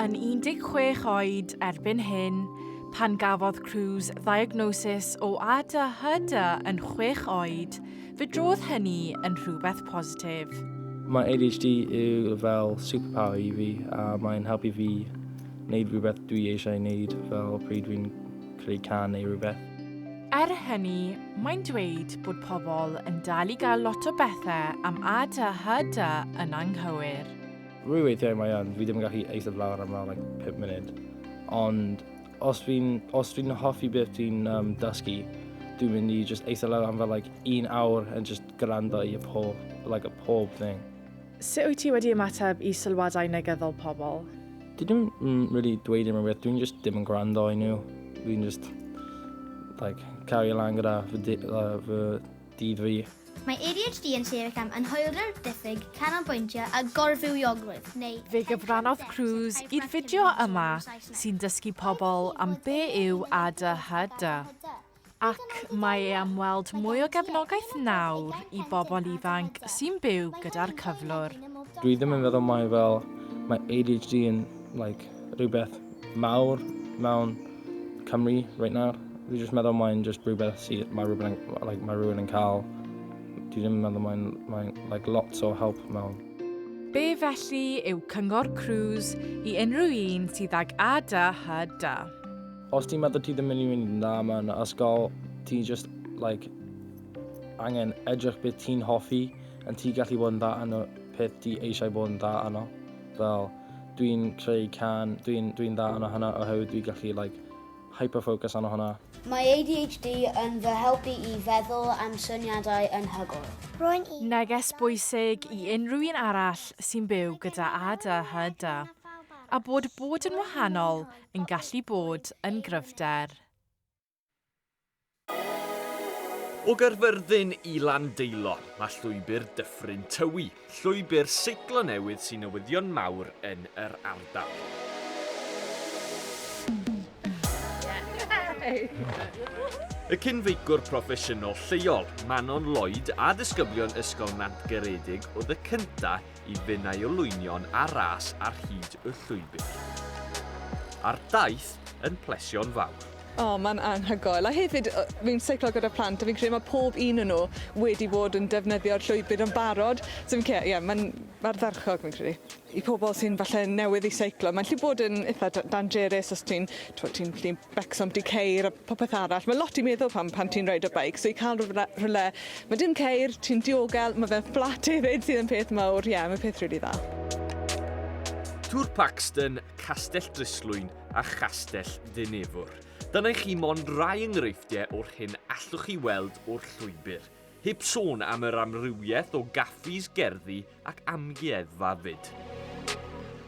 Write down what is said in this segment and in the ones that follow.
yn 16 oed erbyn hyn, pan gafodd Cruz ddiagnosis o ADHD yn chwech oed, fe drodd hynny yn rhywbeth positif. Mae ADHD yw fel superpower i fi a mae'n helpu fi wneud rhywbeth dwi eisiau wneud fel pryd dwi'n creu cân neu rhywbeth. Er hynny, mae'n dweud bod pobl yn dal i gael lot o bethau am ADHD yn anghywir. Rwy weithiau mae yn, fi ddim yn gallu eistedd lawr am fel like, 5 munud. Ond os fi'n os fi'n hoffi beth dwi'n um, dysgu, dwi'n mynd i just eistedd lawr am fel like, un awr and just gwrando i y pob, like, y pob thing. Sut wyt ti wedi ymateb i sylwadau negyddol pobl? Dwi ddim yn really dweud unrhyw beth, dwi'n just ddim yn gwrando i nhw. Dwi'n just like, cario lan gyda fy, di, uh, fy dydd fi. Mae ADHD yn sefyll am anhwylder, diffyg, canolbwyntio a gorfywiogrwydd, neu... Fe gyfrannodd Cruz i'r fideo yma sy'n dysgu pobl am be yw ADHD. Ac mae e am weld mwy o gefnogaeth nawr i bobl ifanc sy'n byw gyda'r cyflwr. Dwi ddim yn feddwl mai fel mae ADHD yn like, rhywbeth mawr mewn Cymru right now. Dwi jyst meddwl mae'n just rhywbeth sydd mae rhywun yn, like, mae rhywun yn cael. Dwi ddim yn meddwl mae'n mae, like, lot o help mewn. Be felly yw cyngor Cruz i unrhyw un sydd ag ADHD? Os ti'n meddwl ti ddim yn mynd yn dda mewn ysgol, ti just like, angen edrych beth ti'n hoffi, a ti gallu bod yn dda yn y peth ti eisiau bod yn dda yno. Fel, dwi'n creu cân, dwi'n dwi dda yno hynna oherwydd dwi'n gallu like, hyper-focus arno hwnna. Mae ADHD yn fy helpu i feddwl am syniadau anhygoel. Rwy'n un. Neges bwysig i unrhyw un arall sy'n byw gyda ADHD, a bod bod yn wahanol yn gallu bod yn gryfder. O Gaerfyrddin i Landeilo, mae llwybr Dyffryn Tywi, llwybr seiclo newydd sy'n newyddion mawr yn yr ardal. Y cyn-feicwr proffesiynol lleol, Manon Lloyd a disgyblion Ysgol Nantgaredig oedd y cyntaf i fynd â'i olwynion ar ras ar hyd y llwybr. A'r daith yn plesio'n fawr. O, mae'n anhygoel. A hefyd, fi'n seiclo gyda plant a fi'n credu mae pob un o nhw wedi bod yn defnyddio'r llwybr yn barod. So fi'n credu, ie, mae'n ardderchog fi'n credu. I pobl sy'n falle newydd i seiclo, mae'n gallu bod yn eitha dangerous os ti'n t'wod ti'n gallu becso ambyti ceir a popeth arall. Mae lot i meddwl pan pan ti'n reido beic, so i cael rhywle rhywle ma' dim ceir, ti'n diogel, ma' fe'n fflat hefyd sydd yn peth mawr, ie, mae'n peth rili dda. Tŵr Paxton, Castell Dryslwyn a Chastell Dinefwr. Dyna i chi mond rai enghreifftiau o'r hyn allwch chi weld o'r llwybr. Heb sôn am yr amrywiaeth o gaffis, gerddi ac amgueddfa 'fyd.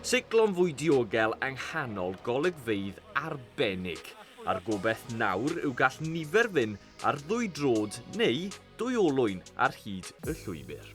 Seiclo'n fwy diogel yng nghanol golygfeydd arbennig. A'r gobaith nawr yw gall nifer fynd ar ddwy droed neu dwy olwyn ar hyd y llwybr.